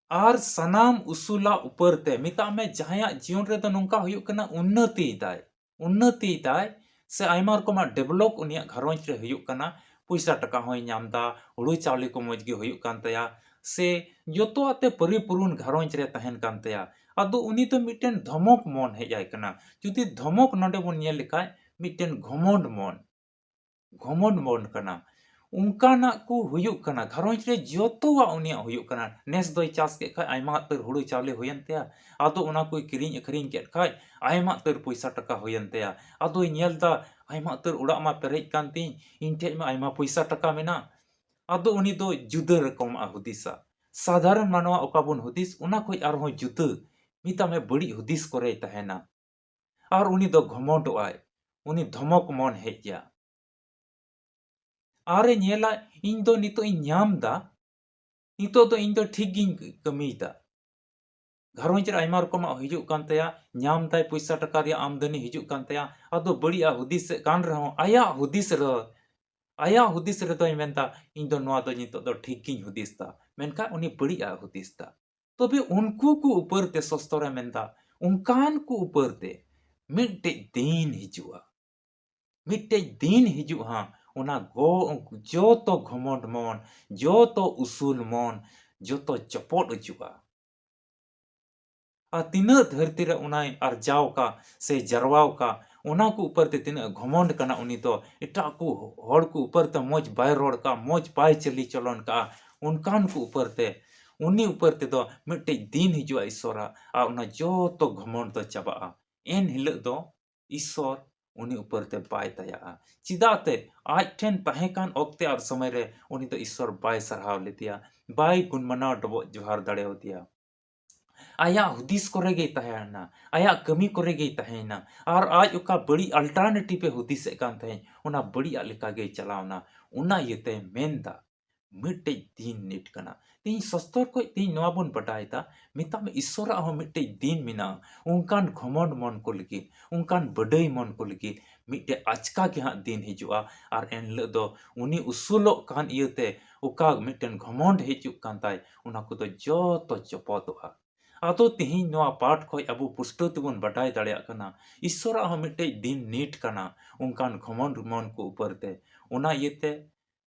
ᱟᱨ ᱥᱟᱱᱟᱢ ᱩᱥᱩᱞᱟᱜ ᱩᱯᱟᱹᱨ ᱛᱮ, ᱢᱮᱛᱟᱜ ᱢᱮ ᱡᱟᱦᱟᱸᱭᱟᱜ ᱡᱤᱭᱚᱱ ᱨᱮᱫᱚ ᱱᱚᱝᱠᱟ ᱦᱩᱭᱩᱜ ᱠᱟᱱᱟ, ᱩᱱᱱᱚᱛᱤᱭᱮᱫᱟᱭ, ᱩᱱᱱᱚᱛᱤᱭᱮᱫᱟᱭ, ᱥᱮ ᱟᱭᱢᱟ ᱨᱚᱠᱚᱢᱟᱜ develop ᱩᱱᱤᱭᱟᱜ ᱜᱷᱟᱨᱚᱸᱡᱽ ᱨᱮ ᱦᱩᱭᱩᱜ ᱠᱟᱱᱟ, ᱯᱚᱭᱥᱟ ᱴᱟᱠᱟ ᱦᱚᱸᱭ ᱧᱟᱢ ᱮᱫᱟ, ᱦᱩᱲᱩ ᱪᱟᱣᱞᱮ ᱠᱚ ᱢᱚᱡᱽ ᱜᱮ ᱦᱩᱭᱩᱜ ᱠᱟᱱ ᱛᱟᱭᱟ, ᱥᱮ ᱡᱚᱛᱚᱣᱟᱜ ᱛᱮ ᱯᱚᱨᱤᱯᱩᱨᱩᱱ ᱜᱷᱟᱨᱚᱸᱡᱽ ᱨᱮ ᱛᱟᱦᱮᱱ ᱠᱟᱱ ᱛᱟᱭᱟ, ᱟᱫᱚ ᱩᱱᱤ ᱫᱚ ᱢᱤᱫᱴᱮᱱ ᱫᱷᱚᱢᱚᱠ ᱢᱚᱱ ᱦᱮᱡ ᱟᱭ ᱠᱟᱱᱟ᱾ ᱡᱩᱫᱤ ᱫᱷᱚᱢᱚᱠ ᱱᱚᱰᱮ ᱵᱚᱱ ᱧᱮᱞ ᱞᱮᱠᱷᱟᱡ, ᱢᱤᱫᱴᱮᱱ ᱜᱷᱚᱢᱚᱱᱰ ᱢᱚᱱ, ᱜᱷᱚᱢᱚᱱᱰ ᱢᱚᱱ ᱠᱟᱱᱟ᱾ ᱚᱱᱠᱟᱱᱟᱜ ᱠᱚ ᱦᱩᱭᱩᱜ ᱠᱟᱱᱟ, ᱜᱷᱟᱨᱚᱸᱡᱽ ᱨᱮ ᱡᱚᱛᱚᱣᱟᱜ ᱩᱱᱤᱭᱟᱜ ᱦᱩᱭᱩᱜ ᱠᱟᱱᱟ᱾ ᱱᱮᱥ ᱫᱚᱭ ᱪᱟᱥ ᱠᱮᱫ ᱠᱷᱟᱡ, ᱟᱭᱢᱟ ᱩᱛᱟᱹᱨ ᱦᱩᱲᱩ ᱪᱟᱣᱞᱮ ᱦᱩᱭᱮᱱ ᱛᱟᱭᱟ, ᱟᱫᱚ ᱚᱱᱟ ᱠᱚᱭ ᱠᱤᱨᱤᱧ ᱟᱹᱠᱷᱨᱤᱧ ᱠᱮᱫ ᱠᱷᱟᱡ, ᱟᱭᱢᱟ ᱩᱛᱟᱹᱨ ᱯᱚᱭᱥᱟ ᱴᱟᱠᱟ ᱦᱩᱭᱮᱱ ᱛᱟᱭᱟ᱾ ᱟᱫᱚᱭ ᱧᱮᱞ ᱫᱟ, ᱟᱭᱢᱟ ᱩᱛᱟᱹᱨ ᱚᱲᱟᱜ ᱢᱟ ᱯᱮᱨᱮᱡ ᱠᱟᱱ ᱛᱤᱧ, ᱤᱧ ᱴᱷᱮᱡ ᱢᱟ ᱟᱭᱢᱟ ᱯᱚᱭᱥᱟ ᱴᱟᱠᱟ ᱢᱮᱱᱟᱜ᱾ ᱟᱫᱚ ᱩᱱᱤ ᱫᱚ ᱡᱩᱫᱟᱹ ᱨᱚᱠᱚᱢᱟᱜ ᱦᱩᱫᱤᱥᱟ᱾ ᱥᱟᱫᱷᱟᱨᱚᱱ ᱢᱟᱱᱣᱟ ᱚᱠᱟ ᱵᱚᱱ ᱦᱩᱫᱤᱥ, ᱚᱱᱟ ᱠᱷᱚᱡ ᱟᱨᱦᱚᱸ ᱡᱩᱫᱟᱹ, ᱢᱮᱛᱟᱜ ᱢᱮ ᱵᱟᱹᱲᱤᱡ ᱦᱩᱫᱤᱥ ᱠᱚᱨᱮᱭ ᱛᱟᱦᱮᱱᱟ᱾ ᱟᱨ ᱩᱱᱤ ᱫᱚ ᱜᱷᱚᱢᱚᱸᱰᱚᱜ ᱟᱭ, ᱩᱱᱤ ᱫᱷᱚᱢᱚᱠ ᱢᱚᱱ ᱦᱮᱡ ᱟᱭᱟ᱾ ᱟᱨᱮ ᱧᱮᱞᱟ, ᱤᱧ ᱫᱚ ᱱᱤᱛᱚᱜ ᱤᱧ ᱧᱟᱢ ᱫᱟ, ᱱᱤᱛᱚᱜ ᱫᱚ ᱤᱧ ᱫᱚ ᱴᱷᱤᱠ ᱜᱤᱧ ᱠᱟᱹᱢᱤᱭᱮᱫᱟ᱾ ᱜᱷᱟᱨᱚᱸᱡᱽ ᱨᱮ ᱟᱭᱢᱟ ᱨᱚᱠᱚᱢᱟᱜ ᱦᱤᱡᱩᱜ ᱠᱟᱱ ᱛᱟᱭᱟ, ᱧᱟᱢ ᱫᱟᱭ, ᱯᱚᱭᱥᱟ ᱴᱟᱠᱟ ᱨᱮᱭᱟᱜ ᱟᱢᱫᱟᱱᱤ ᱦᱤᱡᱩᱜ ᱠᱟᱱ ᱛᱟᱭᱟ᱾ ᱟᱫᱚ ᱵᱟᱹᱲᱤᱡ ᱟᱜ ᱦᱩᱫᱤᱥᱮᱫ ᱠᱟᱱ ᱨᱮᱦᱚᱸ, ᱟᱭᱟᱜ ᱦᱩᱫᱤᱥ ᱨᱮ, ᱟᱭᱟᱜ ᱦᱩᱫᱤᱥ ᱨᱮᱫᱚᱭ ᱢᱮᱱᱫᱟ, ᱤᱧ ᱫᱚ ᱱᱚᱣᱟ ᱫᱚ ᱱᱤᱛᱚᱜ ᱫᱚ ᱴᱷᱤᱠ ᱜᱤᱧ ᱦᱩᱫᱤᱥ ᱫᱟ, ᱢᱮᱱᱠᱷᱟᱱ ᱩᱱᱤ ᱵᱟᱹᱲᱤᱡ ᱟᱜ ᱦᱩᱫᱤᱥ ᱫᱟ᱾ ᱛᱚᱵᱮ ᱩᱱᱠᱩ ᱠᱚ ᱩᱯᱟᱹᱨ ᱛᱮ ᱥᱚᱥᱛᱚᱨᱮ ᱢᱮᱱᱫᱟ, ᱚᱱᱠᱟᱱ ᱠᱚ ᱩᱯᱟᱹᱨ ᱛᱮ ᱢᱤᱫᱴᱮᱡ ᱫᱤᱱ ᱦᱤᱡᱩᱜᱼᱟ᱾ ᱢᱤᱫᱴᱮᱡ ᱫᱤᱱ ᱦᱤᱡᱩᱜᱼᱟ, ᱚᱱᱟ ᱜᱚ-, ᱡᱚᱛᱚ ᱜᱷᱚᱢᱚᱱᱰ ᱢᱚᱱ, ᱡᱚᱛᱚ ᱩᱥᱩᱞ ᱢᱚᱱ, ᱡᱚᱛᱚ ᱪᱚᱯᱚᱫ ᱚᱪᱚᱜᱼᱟ᱾ ᱟᱨ ᱛᱤᱱᱟᱹᱜ ᱫᱷᱟᱹᱨᱛᱤ ᱨᱮ ᱚᱱᱟᱭ ᱟᱨᱡᱟᱣ ᱠᱟᱜ ᱥᱮ ᱡᱟᱨᱣᱟᱣ ᱠᱟᱜ, ᱚᱱᱟ ᱠᱚ ᱩᱯᱟᱹᱨ ᱛᱮ ᱛᱤᱱᱟᱹᱜ ᱜᱷᱚᱢᱚᱱᱰ ᱠᱟᱱᱟ, ᱩᱱᱤ ᱫᱚ ᱮᱴᱟᱜ ᱠᱚ ᱦᱚᱲ ᱠᱚ ᱩᱯᱟᱹᱨ ᱛᱮ ᱢᱚᱡᱽ ᱵᱟᱭ ᱨᱚᱲ ᱠᱟᱜ, ᱢᱚᱡᱽ ᱵᱟᱭ ᱪᱟᱹᱞᱤ ᱪᱚᱞᱚᱱ ᱠᱟᱜᱼᱟ, ᱚᱱᱠᱟᱱ ᱠᱚ ᱩᱯᱟᱹᱨ ᱛᱮ, ᱩᱱᱤ ᱩᱯᱟᱹᱨ ᱛᱮᱫᱚ ᱢᱤᱫᱴᱮᱡ ᱫᱤᱱ ᱦᱤᱡᱩᱜᱼᱟ ᱤᱥᱥᱚᱨᱟᱜ, ᱟᱨ ᱚᱱᱟ ᱡᱚᱛᱚ ᱜᱷᱚᱢᱚᱱᱰ ᱫᱚ ᱪᱟᱵᱟᱜᱼᱟ᱾ ᱮᱱ ᱦᱤᱞᱳᱜ ᱫᱚ ᱤᱥᱥᱚᱨ ᱩᱱᱤ ᱩᱯᱟᱹᱨ ᱛᱮ ᱵᱟᱭ ᱫᱟᱭᱟᱜᱼᱟ᱾ ᱪᱮᱫᱟᱜ ᱛᱮ? ᱟᱡ ᱴᱷᱮᱱ ᱛᱟᱦᱮᱸ ᱠᱟᱱ ᱚᱠᱛᱮ ᱟᱨ ᱥᱚᱢᱚᱭ ᱨᱮ ᱩᱱᱤ ᱫᱚ ᱤᱥᱥᱚᱨ ᱵᱟᱭ ᱥᱟᱨᱦᱟᱣ ᱞᱮᱫᱮᱭᱟ, ᱵᱟᱭ ᱜᱩᱱ ᱢᱟᱱᱟᱣ ᱰᱚᱵᱚᱜ ᱡᱚᱦᱟᱨ ᱫᱟᱲᱮᱭᱟᱫᱮᱭᱟ᱾ ᱟᱭᱟᱜ ᱦᱩᱫᱤᱥ ᱠᱚᱨᱮ ᱜᱮᱭ ᱛᱟᱦᱮᱸᱭᱮᱱᱟ, ᱟᱭᱟᱜ ᱠᱟᱹᱢᱤ ᱠᱚᱨᱮ ᱜᱮᱭ ᱛᱟᱦᱮᱸᱭᱮᱱᱟ, ᱟᱨ ᱟᱡ ᱚᱠᱟ ᱵᱟᱹᱲᱤᱡ alternative ᱮ ᱦᱩᱫᱤᱥᱮᱫ ᱠᱟᱱ ᱛᱟᱦᱮᱸᱫ, ᱚᱱᱟ ᱵᱟᱹᱲᱤᱡᱟᱜ ᱞᱮᱠᱟ ᱜᱮᱭ ᱪᱟᱞᱟᱣᱱᱟ᱾ ᱚᱱᱟ ᱤᱭᱟᱹᱛᱮ ᱢᱮᱱᱫᱟ, ᱢᱤᱫᱴᱮᱡ ᱫᱤᱱ ᱱᱤᱴ ᱠᱟᱱᱟ᱾ ᱛᱮᱦᱮᱧ ᱥᱚᱥᱛᱚᱨ ᱠᱷᱚᱡ ᱛᱮᱦᱮᱧ ᱱᱚᱣᱟ ᱵᱚᱱ ᱵᱟᱰᱟᱭᱮᱫᱟ, ᱢᱮᱛᱟᱜ ᱢᱮ ᱤᱥᱥᱚᱨᱟᱜ ᱦᱚᱸ ᱢᱤᱫᱴᱮᱡ ᱫᱤᱱ ᱢᱮᱱᱟᱜᱼᱟ᱾ ᱚᱱᱠᱟᱱ ᱜᱷᱚᱢᱚᱱᱰ ᱢᱚᱱ ᱠᱚ ᱞᱟᱹᱜᱤᱫ, ᱚᱱᱠᱟᱱ ᱵᱟᱹᱰᱟᱹᱭ ᱢᱚᱱ ᱠᱚ ᱞᱟᱹᱜᱤᱫ ᱢᱤᱫᱴᱮᱡ ᱟᱪᱠᱟ ᱜᱮ ᱦᱟᱸᱜ ᱫᱤᱱ ᱦᱤᱡᱩᱜᱼᱟ᱾ ᱟᱨ ᱮᱱ ᱦᱤᱞᱳᱜ ᱫᱚ ᱩᱱᱤ ᱩᱥᱩᱞᱚᱜ ᱠᱟᱱ ᱤᱭᱟᱹᱛᱮ ᱚᱠᱟ ᱢᱤᱫᱴᱮᱱ ᱜᱷᱚᱢᱚᱱᱰ ᱦᱤᱡᱩᱜ ᱠᱟᱱ ᱛᱟᱭ, ᱚᱱᱟ ᱠᱚᱫᱚ ᱡᱚᱛᱚ ᱪᱚᱯᱚᱫᱚᱜᱼᱟ᱾ ᱟᱫᱚ ᱛᱮᱦᱮᱧ ᱱᱚᱣᱟ ᱯᱟᱴ ᱠᱷᱚᱡ ᱟᱵᱚ ᱯᱩᱥᱴᱟᱹᱣ ᱛᱮᱵᱚᱱ ᱵᱟᱰᱟᱭ ᱫᱟᱲᱮᱭᱟᱜ ᱠᱟᱱᱟ, ᱤᱥᱥᱚᱨᱟᱜ ᱦᱚᱸ ᱢᱤᱫᱴᱮᱡ ᱫᱤᱱ ᱱᱤᱴ ᱠᱟᱱᱟ᱾ ᱚᱱᱠᱟᱱ ᱜᱷᱚᱢᱚᱱᱰ ᱢᱚᱱ ᱠᱚ ᱩᱯᱟᱹᱨ ᱛᱮ᱾ ᱚᱱᱟ ᱤᱭᱟᱹᱛᱮ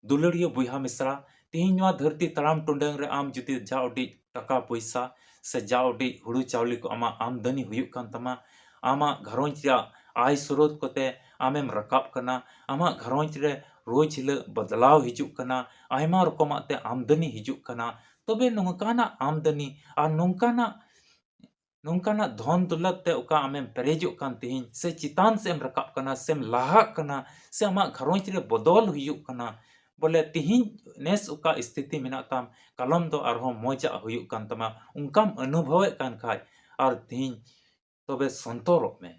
ᱫᱩᱞᱟᱹᱲᱤᱭᱟᱹ ᱵᱚᱭᱦᱟ ᱢᱤᱥᱨᱟ, ᱛᱮᱦᱮᱧ ᱱᱚᱣᱟ ᱫᱷᱟᱹᱨᱛᱤ ᱛᱟᱲᱟᱢ ᱴᱩᱰᱟᱹᱝ ᱨᱮ ᱟᱢ ᱡᱩᱫᱤ ᱡᱟ ᱩᱰᱤᱡ ᱴᱟᱠᱟ ᱯᱚᱭᱥᱟ ᱥᱮ ᱡᱟ ᱩᱰᱤᱡ ᱦᱩᱲᱩ ᱪᱟᱣᱞᱮ ᱠᱚ ᱟᱢᱟᱜ ᱟᱢᱫᱟᱱᱤ ᱦᱩᱭᱩᱜ ᱠᱟᱱ ᱛᱟᱢᱟ, ᱟᱢᱟᱜ ᱜᱷᱟᱨᱚᱸᱡᱽ ᱨᱮᱭᱟᱜ ᱟᱭ ᱥᱨᱳᱛ ᱠᱚᱛᱮ ᱟᱢᱮᱢ ᱨᱟᱠᱟᱵ ᱠᱟᱱᱟ, ᱟᱢᱟᱜ ᱜᱷᱟᱨᱚᱸᱡᱽ ᱨᱮ ᱨᱳᱡᱽ ᱦᱤᱞᱳᱜ ᱵᱚᱫᱞᱟᱣ ᱦᱤᱡᱩᱜ ᱠᱟᱱᱟ, ᱟᱭᱢᱟ ᱨᱚᱠᱚᱢᱟᱜ ᱛᱮ ᱟᱢᱫᱟᱱᱤ ᱦᱤᱡᱩᱜ ᱠᱟᱱᱟ, ᱛᱚᱵᱮ ᱱᱚᱝᱠᱟᱱᱟᱜ ᱟᱢᱫᱟᱱᱤ ᱟᱨ ᱱᱚᱝᱠᱟᱱᱟᱜ ᱱᱚᱝᱠᱟᱱᱟᱜ ᱫᱷᱚᱱ ᱫᱚᱞᱚᱛ ᱛᱮ ᱚᱠᱟ ᱟᱢᱮᱢ ᱯᱮᱨᱮᱡᱚᱜ ᱠᱟᱱ ᱛᱮᱦᱮᱧ, ᱥᱮ ᱪᱮᱛᱟᱱ ᱥᱮᱫ ᱮᱢ ᱨᱟᱠᱟᱵ ᱠᱟᱱᱟ, ᱥᱮᱢ ᱞᱟᱦᱟᱜ ᱠᱟᱱᱟ, ᱥᱮ ᱟᱢᱟᱜ ᱜᱷᱟᱨᱚᱸᱡᱽ ᱨᱮ ᱵᱚᱫᱚᱞ ᱦᱩᱭᱩᱜ ᱠᱟᱱᱟ, ᱵᱚᱞᱮ ᱛᱮᱦᱮᱧ ᱱᱮᱥ ᱚᱠᱟ ᱥᱛᱷᱤᱛᱤ ᱢᱮᱱᱟᱜ ᱛᱟᱢ, ᱠᱟᱞᱚᱢ ᱫᱚ ᱟᱨᱦᱚᱸ ᱢᱚᱡᱟᱜ ᱦᱩᱭᱩᱜ ᱠᱟᱱ ᱛᱟᱢᱟ, ᱚᱱᱠᱟᱢ ᱚᱱᱩᱵᱷᱚᱵᱮᱫ ᱠᱟᱱ ᱠᱷᱟᱡ, ᱟᱨ ᱛᱮᱦᱮᱧ ᱛᱚᱵᱮ ᱥᱚᱱᱛᱚᱨᱚᱜ ᱢᱮ,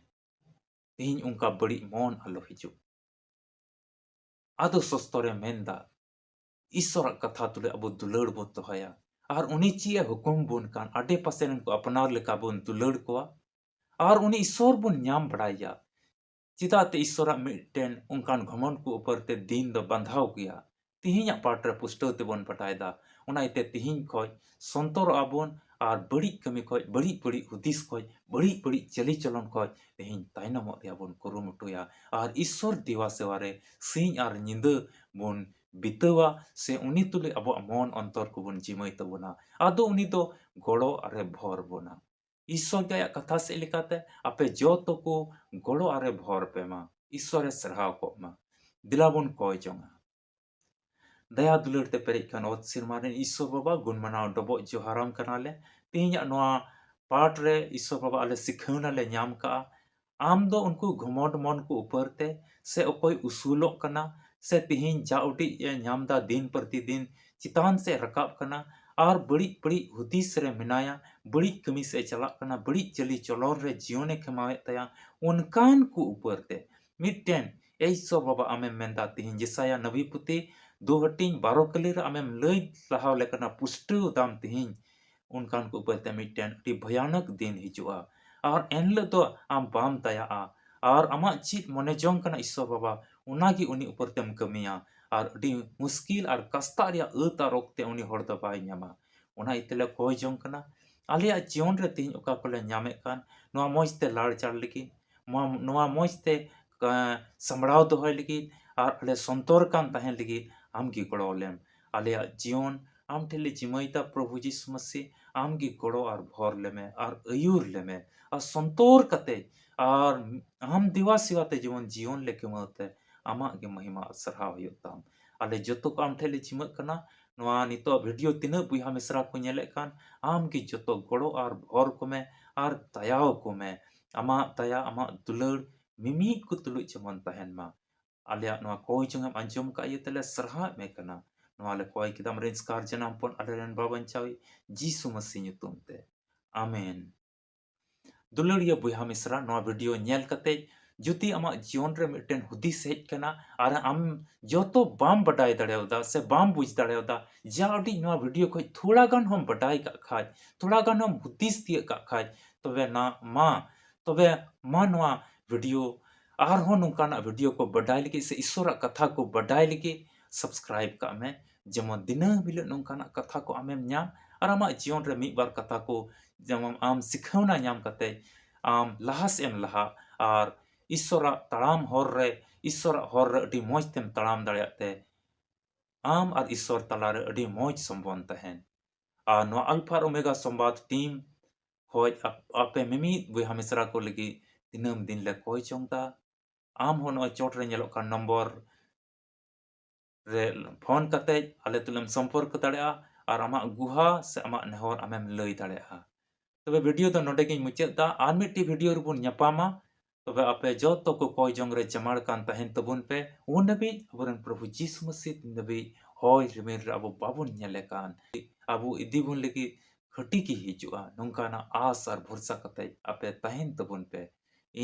ᱛᱮᱦᱮᱧ ᱚᱱᱠᱟ ᱵᱟᱹᱲᱤᱡ ᱢᱚᱱ ᱟᱞᱚ ᱦᱤᱡᱩᱜ᱾ ᱟᱫᱚ ᱥᱚᱥᱛᱚᱨᱮ ᱢᱮᱱᱫᱟ, ᱤᱥᱥᱚᱨᱟᱜ ᱠᱟᱛᱷᱟ ᱛᱩᱞᱩᱡ ᱟᱵᱚ ᱫᱩᱞᱟᱹᱲ ᱵᱚᱱ ᱫᱚᱦᱚᱭᱟ᱾ ᱟᱨ ᱩᱱᱤ ᱪᱮᱫ ᱮ ᱦᱩᱠᱩᱢ ᱵᱚᱱ ᱠᱟᱱ, ᱟᱰᱮ ᱯᱟᱥᱮ ᱨᱮᱱ ᱠᱚ ᱟᱯᱱᱟᱨ ᱞᱮᱠᱟ ᱵᱚᱱ ᱫᱩᱞᱟᱹᱲ ᱠᱚᱣᱟ᱾ ᱟᱨ ᱩᱱᱤ ᱤᱥᱥᱚᱨ ᱵᱚᱱ ᱧᱟᱢ ᱵᱟᱲᱟᱭᱟ᱾ ᱪᱮᱫᱟᱜ ᱛᱮ ᱤᱥᱥᱚᱨᱟᱜ ᱢᱤᱫᱴᱮᱱ ᱚᱱᱠᱟᱱ ᱜᱷᱚᱢᱚᱱᱰ ᱠᱚ ᱩᱯᱚᱨ ᱛᱮ ᱫᱤᱱ ᱫᱚ ᱵᱟᱸᱫᱷᱟᱣ ᱜᱮᱭᱟ᱾ ᱛᱤᱦᱤᱧᱟᱜ ᱯᱟᱴ ᱨᱮ ᱯᱩᱥᱴᱟᱹᱣ ᱛᱮᱵᱚᱱ ᱵᱟᱰᱟᱭ ᱫᱟ᱾ ᱚᱱᱟ ᱤᱭᱟᱹᱛᱮ ᱛᱤᱦᱤᱧ ᱠᱷᱚᱡ ᱥᱚᱱᱛᱚᱨᱚᱜ ᱟᱵᱚᱱ ᱟᱨ ᱵᱟᱹᱲᱤᱡ ᱠᱟᱹᱢᱤ ᱠᱷᱚᱡ, ᱵᱟᱹᱲᱤᱡ ᱵᱟᱹᱲᱤᱡ ᱦᱩᱫᱤᱥ ᱠᱷᱚᱡ, ᱵᱟᱹᱲᱤᱡ ᱵᱟᱹᱲᱤᱡ ᱪᱟᱹᱞᱤ ᱪᱚᱞᱚᱱ ᱠᱷᱚᱡ ᱛᱮᱦᱮᱧ ᱛᱟᱭᱱᱚᱢᱚᱜ ᱨᱮᱭᱟᱜ ᱵᱚᱱ ᱠᱩᱨᱩᱢᱩᱴᱩᱭᱟ᱾ ᱟᱨ ᱤᱥᱥᱚᱨ ᱫᱮᱵᱟ ᱥᱮᱵᱟ ᱨᱮ ᱥᱤᱧ ᱟᱨ ᱧᱤᱫᱟᱹ ᱵᱚᱱ ᱵᱤᱛᱟᱹᱣᱟ, ᱥᱮ ᱩᱱᱤ ᱛᱩᱞᱩᱡ ᱟᱵᱚᱣᱟᱜ ᱢᱚᱱ ᱚᱱᱛᱚᱨ ᱠᱚᱵᱚᱱ ᱡᱤᱢᱟᱹᱭ ᱛᱟᱵᱚᱱᱟ, ᱟᱫᱚ ᱩᱱᱤ ᱫᱚ ᱜᱚᱲᱚ ᱟᱨᱮ ᱵᱷᱚᱨ ᱵᱚᱱᱟ᱾ ᱤᱥᱥᱚᱨ ᱜᱮ ᱟᱭᱟᱜ ᱠᱟᱛᱷᱟ ᱥᱮᱫ ᱞᱮᱠᱟᱛᱮ, "ᱟᱯᱮ ᱡᱚᱛᱚ ᱠᱚ ᱜᱚᱲᱚ ᱟᱨᱮ ᱵᱷᱚᱨ ᱯᱮ ᱢᱟ, ᱤᱥᱥᱚᱨᱮ ᱥᱟᱨᱦᱟᱣ ᱠᱚᱜ ᱢᱟ᱾" ᱫᱮᱞᱟ ᱵᱚᱱ ᱠᱚᱭ ᱡᱚᱝᱟ᱾ ᱫᱟᱭᱟ ᱫᱩᱞᱟᱹᱲ ᱛᱮ ᱯᱮᱨᱮᱡ ᱠᱟᱱ ᱚᱛ ᱥᱮᱨᱢᱟ ᱨᱮᱱ ᱤᱥᱥᱚᱨ ᱵᱟᱵᱟ, ᱜᱩᱱ ᱢᱟᱱᱟᱣ ᱰᱚᱵᱚᱜ ᱡᱚᱦᱟᱨᱟᱢ ᱠᱟᱱᱟᱞᱮ᱾ ᱛᱮᱦᱮᱧᱟᱜ ᱱᱚᱣᱟ ᱯᱟᱴ ᱨᱮ ᱤᱥᱥᱚᱨ ᱵᱟᱵᱟ ᱟᱞᱮ ᱥᱤᱠᱷᱟᱹᱣᱱᱟ ᱞᱮ ᱧᱟᱢ ᱠᱟᱜᱼᱟ᱾ ᱟᱢ ᱫᱚ ᱩᱱᱠᱩ ᱜᱷᱚᱢᱚᱰ ᱢᱚᱱ ᱠᱚ ᱩᱯᱟᱹᱨ ᱛᱮ, ᱥᱮ ᱚᱠᱚᱭ ᱩᱥᱩᱞᱚᱜ ᱠᱟᱱᱟ, ᱥᱮ ᱛᱮᱦᱮᱧ ᱡᱟ ᱩᱰᱤᱡ ᱮ ᱧᱟᱢ ᱫᱟ ᱫᱤᱱ ᱯᱨᱚᱛᱤᱫᱤᱱ ᱪᱮᱛᱟᱱ ᱥᱮᱫ ᱨᱟᱠᱟᱵ ᱠᱟᱱᱟ, ᱟᱨ ᱵᱟᱹᱲᱤᱡ ᱵᱟᱹᱲᱤᱡ ᱦᱩᱫᱤᱥ ᱨᱮ ᱢᱮᱱᱟᱭᱟ, ᱵᱟᱹᱲᱤᱡ ᱠᱟᱹᱢᱤ ᱥᱮᱫ ᱮ ᱪᱟᱞᱟᱜ ᱠᱟᱱᱟ, ᱵᱟᱹᱲᱤᱡ ᱪᱟᱹᱞᱤ ᱪᱚᱞᱚᱱ ᱨᱮ ᱡᱤᱭᱚᱱᱮ ᱠᱷᱮᱢᱟᱣᱮᱫ ᱛᱟᱭᱟ, ᱚᱱᱠᱟᱱ ᱠᱚ ᱩᱯᱟᱹᱨ ᱛᱮ ᱢᱤᱫᱴᱮᱱ, ᱮ ᱤᱥᱥᱚᱨ ᱵᱟᱵᱟ, ᱟᱢᱮᱢ ᱢᱮᱱᱫᱟ ᱛᱮᱦᱮᱧ ᱡᱮᱥᱟᱭᱟ ᱱᱟᱵᱤ ᱯᱩᱛᱷᱤ ᱫᱩ ᱦᱟᱹᱴᱤᱧ ᱵᱟᱨᱚ ᱠᱟᱹᱞᱤ ᱨᱮ ᱟᱢᱮᱢ ᱞᱟᱹᱭ ᱞᱟᱦᱟᱣ ᱞᱮ ᱠᱟᱱᱟ, ᱯᱩᱥᱴᱟᱹᱣ ᱫᱟᱢ ᱛᱮᱦᱮᱧ, ᱚᱱᱠᱟᱱ ᱠᱚ ᱩᱯᱟᱹᱨ ᱛᱮ ᱢᱤᱫᱴᱮᱱ ᱟᱹᱰᱤ ᱵᱷᱚᱭᱟᱱᱚᱠ ᱫᱤᱱ ᱦᱤᱡᱩᱜᱼᱟ᱾ ᱟᱨ ᱮᱱᱦᱤᱞᱳᱜ ᱫᱚ ᱟᱢ ᱵᱟᱢ ᱫᱟᱭᱟᱜᱼᱟ, ᱟᱨ ᱟᱢᱟᱜ ᱪᱮᱫ ᱢᱚᱱᱮ ᱡᱚᱝ ᱠᱟᱱᱟ ᱤᱥᱥᱚᱨ ᱵᱟᱵᱟ, ᱚᱱᱟᱜᱮ ᱩᱱᱤ ᱩᱯᱟᱹᱨ ᱛᱮᱢ ᱠᱟᱹᱢᱤᱭᱟ, ᱟᱨ ᱟᱹᱰᱤ ᱢᱩᱥᱠᱤᱞ ᱟᱨ ᱠᱟᱥᱛᱟᱜ ᱨᱮᱭᱟᱜ ᱟᱹᱛ ᱟᱨ ᱚᱠᱛᱮ ᱩᱱᱤ ᱦᱚᱲ ᱫᱚ ᱵᱟᱭ ᱧᱟᱢᱟ᱾ ᱚᱱᱟ ᱤᱭᱟᱹ ᱛᱮᱞᱮ ᱠᱚᱭ ᱡᱚᱝ ᱠᱟᱱᱟ, ᱟᱞᱮᱭᱟᱜ ᱡᱤᱭᱚᱱ ᱨᱮ ᱛᱮᱦᱮᱧ ᱚᱠᱟ ᱠᱚᱞᱮ ᱧᱟᱢᱮᱫ ᱠᱟᱱ, ᱱᱚᱣᱟ ᱢᱚᱡᱽ ᱛᱮ ᱞᱟᱲᱪᱟᱲ ᱞᱟᱹᱜᱤᱫ, ᱱᱚᱣᱟ, ᱱᱚᱣᱟ ᱢᱚᱡᱽ ᱛᱮ, ᱟ, ᱥᱟᱢᱵᱲᱟᱣ ᱫᱚᱦᱚᱭ ᱞᱟᱹᱜᱤᱫ ᱟᱨ ᱟᱞᱮ ᱥᱚᱱᱛᱚᱨ ᱠᱟᱱ ᱛᱟᱦᱮᱱ ᱞᱟᱹᱜᱤᱫ ᱟᱢ ᱜᱮ ᱜᱚᱲᱚ ᱞᱮᱢ᱾ ᱟᱞᱮᱭᱟᱜ ᱡᱤᱭᱚᱱ ᱟᱢ ᱴᱷᱮᱱ ᱞᱮ ᱡᱤᱢᱟᱹᱭᱫᱟ, ᱯᱨᱚᱵᱷᱩ ᱡᱤᱥᱩ ᱢᱟᱹᱥᱤ, ᱟᱢ ᱜᱮ ᱜᱚᱲᱚ ᱟᱨ ᱵᱷᱚᱨ ᱞᱮᱢᱮ ᱟᱨ ᱟᱹᱭᱩᱨ ᱞᱮᱢᱮ, ᱟᱨ ᱥᱚᱱᱛᱚᱨ ᱠᱟᱛᱮ ᱟᱨ ᱟᱢ ᱫᱮᱣᱟ ᱥᱮᱣᱟ ᱛᱮ ᱡᱮᱢᱚᱱ ᱡᱤᱭᱚᱱ ᱞᱮ ᱠᱷᱮᱢᱟᱣ ᱛᱮ ᱟᱢᱟᱜ ᱜᱮ ᱢᱚᱦᱤᱢᱟ ᱟᱨ ᱥᱟᱨᱦᱟᱣ ᱦᱩᱭᱩᱜ ᱛᱟᱢ᱾ ᱟᱞᱮ ᱡᱚᱛᱚ ᱠᱚ ᱟᱢ ᱴᱷᱮᱱ ᱞᱮ ᱡᱤᱢᱟᱹᱜ ᱠᱟᱱᱟ᱾ ᱱᱚᱣᱟ ᱱᱤᱛᱚᱜ ᱵᱷᱤᱰᱤᱭᱳ ᱛᱤᱱᱟᱹᱜ ᱵᱚᱭᱦᱟ ᱢᱤᱥᱨᱟ ᱠᱚ ᱧᱮᱞᱮᱫ ᱠᱟᱱ, ᱟᱢ ᱜᱮ ᱡᱚᱛᱚ ᱜᱚᱲᱚ ᱟᱨ ᱵᱷᱚᱨ ᱠᱚᱢᱮ ᱟᱨ ᱫᱟᱭᱟᱣ ᱠᱚᱢᱮ᱾ ᱟᱢᱟᱜ ᱫᱟᱭᱟ, ᱟᱢᱟᱜ ᱫᱩᱞᱟᱹᱲ ᱢᱤᱢᱤᱫ ᱠᱚ ᱛᱩᱞᱩᱡ ᱡᱮᱢᱚᱱ ᱛᱟᱦᱮᱱ ᱢᱟ᱾ ᱟᱞᱮᱭᱟᱜ ᱱᱚᱣᱟ ᱠᱚᱭ ᱡᱚᱝ ᱮᱢ ᱟᱸᱡᱚᱢ ᱠᱟᱜ ᱤᱭᱟᱹ ᱛᱮᱞᱮ ᱥᱟᱨᱦᱟᱣᱮᱫ ᱢᱮ ᱠᱟᱱᱟ᱾ ᱱᱚᱣᱟ ᱞᱮ ᱠᱚᱭ ᱠᱮᱫᱟ ᱟᱢᱨᱮᱱ ᱮᱥᱠᱟᱨ ᱡᱟᱱᱟᱢ ᱦᱚᱯᱚᱱ, ᱟᱞᱮᱨᱮᱱ ᱵᱟᱵᱟᱧᱪᱟᱣᱤᱡ ᱡᱤᱥᱩ ᱢᱟᱹᱥᱤ ᱧᱩᱛᱩᱢ ᱛᱮ, ᱟᱢᱮᱱ᱾ ᱫᱩᱞᱟᱹᱲᱤᱭᱟᱹ ᱵᱚᱭᱦᱟ ᱢᱤᱥᱨᱟ, ᱱᱚᱣᱟ ᱵᱷᱤᱰᱤᱭᱳ ᱧᱮᱞ ᱠᱟᱛᱮ ᱡᱩᱫᱤ ᱟᱢᱟᱜ ᱡᱤᱭᱚᱱ ᱨᱮ ᱢᱤᱫᱴᱮᱱ ᱦᱩᱫᱤᱥ ᱦᱮᱡ ᱠᱟᱱᱟ ᱟᱨ ᱟᱢ ᱡᱚᱛᱚ ᱵᱟᱢ ᱵᱟᱰᱟᱭ ᱫᱟᱲᱮᱭᱟᱫᱟ ᱥᱮ ᱵᱟᱢ ᱵᱩᱡᱽ ᱫᱟᱲᱮᱭᱟᱫᱟ, ᱡᱟ ᱩᱰᱤᱡ ᱱᱚᱣᱟ ᱵᱷᱤᱰᱤᱭᱳ ᱠᱷᱚᱡ ᱛᱷᱚᱲᱟ ᱜᱟᱱ ᱦᱚᱸᱢ ᱵᱟᱰᱟᱭ ᱠᱟᱜ ᱠᱷᱟᱡ, ᱛᱷᱚᱲᱟ ᱜᱟᱱ ᱦᱚᱸᱢ ᱦᱩᱫᱤᱥ ᱛᱤᱭᱟᱹᱜ ᱠᱟᱜ ᱠᱷᱟᱡ, ᱛᱚᱵᱮ ᱱᱟ ᱢᱟ, ᱛᱚᱵᱮ ᱢᱟ ᱱᱚᱣᱟ ᱵᱷᱤᱰᱤᱭᱳ, ᱟᱨᱦᱚᱸ ᱱᱚᱝᱠᱟᱱᱟᱜ ᱵᱷᱤᱰᱤᱭᱳ ᱠᱚ ᱵᱟᱰᱟᱭ ᱞᱟᱹᱜᱤᱫ ᱥᱮ ᱤᱥᱥᱚᱨᱟᱜ ᱠᱟᱛᱷᱟ ᱠᱚ ᱵᱟᱰᱟᱭ ᱞᱟᱹᱜᱤᱫ ᱥᱟᱵᱥᱠᱨᱟᱭᱤᱵ ᱠᱟᱜ ᱢᱮ, ᱡᱮᱢᱚᱱ ᱫᱤᱱᱟᱹᱢ ᱦᱤᱞᱳᱜ ᱱᱚᱝᱠᱟᱱᱟᱜ ᱠᱟᱛᱷᱟ ᱠᱚ ᱟᱢᱮᱢ ᱧᱟᱢ ᱟᱨ ᱟᱢᱟᱜ ᱡᱤᱭᱚᱱ ᱨᱮ ᱢᱤᱫ ᱵᱟᱨ ᱠᱟᱛᱷᱟ ᱠᱚ ᱡᱮᱢᱚᱱ ᱟᱢ ᱥᱤᱠᱷᱟᱹᱣᱱᱟ ᱧᱟᱢ ᱠᱟᱛᱮ ᱟᱢ ᱞᱟᱦᱟ ᱥᱮᱫ ᱮᱢ ᱞᱟᱦᱟ ᱟᱨ ᱤᱥᱥᱚᱨᱟᱜ ᱛᱟᱲᱟᱢ ᱦᱚᱨ ᱨᱮ, ᱤᱥᱥᱚᱨᱟᱜ ᱦᱚᱨ ᱨᱮ ᱟᱹᱰᱤ ᱢᱚᱡᱽ ᱛᱮᱢ ᱛᱟᱲᱟᱢ ᱫᱟᱲᱮᱭᱟᱜ ᱛᱮ ᱟᱢ ᱟᱨ ᱤᱥᱥᱚᱨ ᱛᱟᱞᱟᱨᱮ ᱟᱹᱰᱤ ᱢᱚᱡᱽ ᱥᱚᱢᱵᱚᱱᱫᱷ ᱛᱟᱦᱮᱱ᱾ ᱟᱨ ᱱᱚᱣᱟ ᱟᱞᱯᱷᱟ ᱟᱨ ᱳᱢᱮᱜᱟ ᱥᱚᱢᱵᱟᱫ ᱴᱤᱢ ᱠᱷᱚᱡ ᱟᱯ-, ᱟᱯᱮ ᱢᱤᱢᱤᱫ ᱵᱚᱭᱦᱟ ᱢᱤᱥᱨᱟ ᱠᱚ ᱞᱟᱹᱜᱤᱫ ᱫᱤᱱᱟᱹᱢ ᱫᱤᱱ ᱞᱮ ᱠᱚᱭ ᱡᱚᱝ ᱫᱟ᱾ ᱟᱢ ᱦᱚᱸ ᱱᱚᱜᱼᱚᱭ ᱪᱚᱴ ᱨᱮ ᱧᱮᱞᱚᱜ ᱠᱟᱱ ᱱᱚᱢᱵᱚᱨ ᱨᱮ ᱯᱷᱳᱱ ᱠᱟᱛᱮ ᱟᱞᱮ ᱛᱩᱞᱩᱡ ᱮᱢ ᱥᱚᱢᱯᱚᱨᱠ ᱫᱟᱲᱮᱭᱟᱜᱼᱟ ᱟᱨ ᱟᱢᱟᱜ ᱜᱩᱦᱟ ᱥᱮ ᱟᱢᱟᱜ ᱱᱮᱦᱚᱨ ᱟᱢᱮᱢ ᱞᱟᱹᱭ ᱫᱟᱲᱮᱭᱟᱜᱼᱟ᱾ ᱛᱚᱵᱮ ᱵᱷᱤᱰᱤᱭᱳ ᱫᱚ ᱱᱚᱰᱮ ᱜᱤᱧ ᱢᱩᱪᱟᱹᱫ ᱫᱟ᱾ ᱟᱨ ᱢᱤᱫᱴᱤᱡ ᱵᱷᱤᱰᱤᱭᱳ ᱨᱮᱵᱚᱱ ᱧᱟᱯᱟᱢᱟ᱾ ᱛᱚᱵᱮ ᱟᱯᱮ ᱡᱚᱛᱚ ᱠᱚ ᱠᱚᱭ ᱡᱚᱝ ᱨᱮ ᱡᱟᱢᱟᱲ ᱠᱟᱱ ᱛᱟᱦᱮᱱ ᱛᱟᱵᱚᱱ ᱯᱮ᱾ ᱩᱱ ᱫᱷᱟᱹᱵᱤᱡ ᱟᱵᱚᱨᱮᱱ ᱯᱨᱚᱵᱷᱩ ᱡᱤᱥᱩ ᱢᱟᱹᱥᱤ ᱛᱤᱱ ᱫᱷᱟᱹᱵᱤᱡ ᱦᱚᱭ ᱨᱤᱢᱤᱞ ᱨᱮ ᱟᱵᱚ ᱵᱟᱵᱚᱱ ᱧᱮᱞᱮ ᱠᱟᱱ, ᱟᱵᱚ ᱤᱫᱤ ᱵᱚᱱ ᱞᱟᱹᱜᱤᱫ ᱠᱷᱟᱹᱴᱤ ᱜᱮ ᱦᱤᱡᱩᱜᱼᱟ, ᱱᱚᱝᱠᱟᱱᱟᱜ ᱟᱥ ᱟᱨ ᱵᱷᱚᱨᱥᱟ ᱠᱟᱛᱮ ᱟᱯᱮ ᱛᱟᱦᱮᱱ ᱛᱟᱵᱚᱱ ᱯᱮ᱾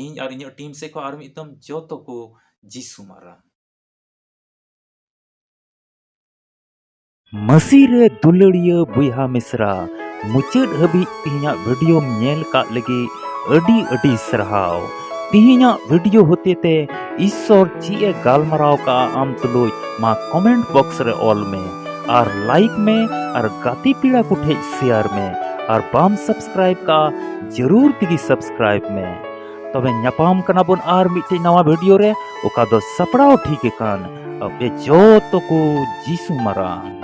ᱤᱧ ᱟᱨ ᱤᱧᱟᱹᱜ ᱴᱤᱢ ᱥᱮᱫ ᱠᱷᱚᱱ ᱟᱨ ᱢᱤᱫ ᱫᱚᱢ ᱡᱚᱛᱚ ᱠᱚ ᱡᱤᱥᱩ ᱢᱟᱨᱟᱝ᱾ ᱢᱟᱹᱥᱤ ᱨᱮ ᱫᱩᱞᱟᱹᱲᱤᱭᱟᱹ ᱵᱚᱭᱦᱟ ᱢᱤᱥᱨᱟ, ᱢᱩᱪᱟᱹᱫ ᱦᱟᱹᱵᱤᱡ ᱛᱮᱦᱮᱧᱟᱜ ᱵᱷᱤᱰᱤᱭᱳᱢ ᱧᱮᱞ ᱠᱟᱜ ᱞᱟᱹᱜᱤᱫ ᱟᱹᱰᱤ ᱟᱹᱰᱤ ᱥᱟᱨᱦᱟᱣ᱾ ᱛᱮᱦᱮᱧᱟᱜ ᱵᱷᱤᱰᱤᱭᱳ ᱦᱚᱛᱮᱛᱮ ᱤᱥᱥᱚᱨ ᱪᱮᱫ ᱮ ᱜᱟᱞᱢᱟᱨᱟᱣ ᱠᱟᱜᱼᱟ ᱟᱢ ᱛᱩᱞᱩᱡ, ᱢᱟ ᱠᱚᱢᱮᱱᱴ ᱵᱚᱠᱥ ᱨᱮ ᱚᱞ ᱢᱮ ᱟᱨ ᱞᱟᱭᱤᱠ ᱢᱮ ᱟᱨ ᱜᱟᱛᱮ ᱯᱮᱲᱟ ᱠᱚ ᱴᱷᱮᱡ ᱥᱮᱭᱟᱨ ᱢᱮ᱾ ᱟᱨ ᱵᱟᱢ ᱥᱟᱵᱥᱠᱨᱟᱭᱤᱵ ᱠᱟᱜᱼᱟ, ᱡᱟᱹᱨᱩᱲ ᱛᱮᱜᱮ ᱥᱟᱵᱥᱠᱨᱟᱭᱤᱵ ᱢᱮ᱾ ᱛᱚᱵᱮ ᱧᱟᱯᱟᱢ ᱠᱟᱱᱟ ᱵᱚᱱ ᱟᱨ ᱢᱤᱫᱴᱮᱡ ᱱᱟᱣᱟ ᱵᱷᱤᱰᱤᱭᱳ ᱨᱮ, ᱚᱠᱟ ᱫᱚ ᱥᱟᱯᱲᱟᱣ ᱴᱷᱤᱠ ᱟᱠᱟᱱ ᱟᱯᱮ ᱡᱚᱛᱚ ᱠᱚ ᱡᱤᱥᱩ ᱢᱟᱨᱟᱝ᱾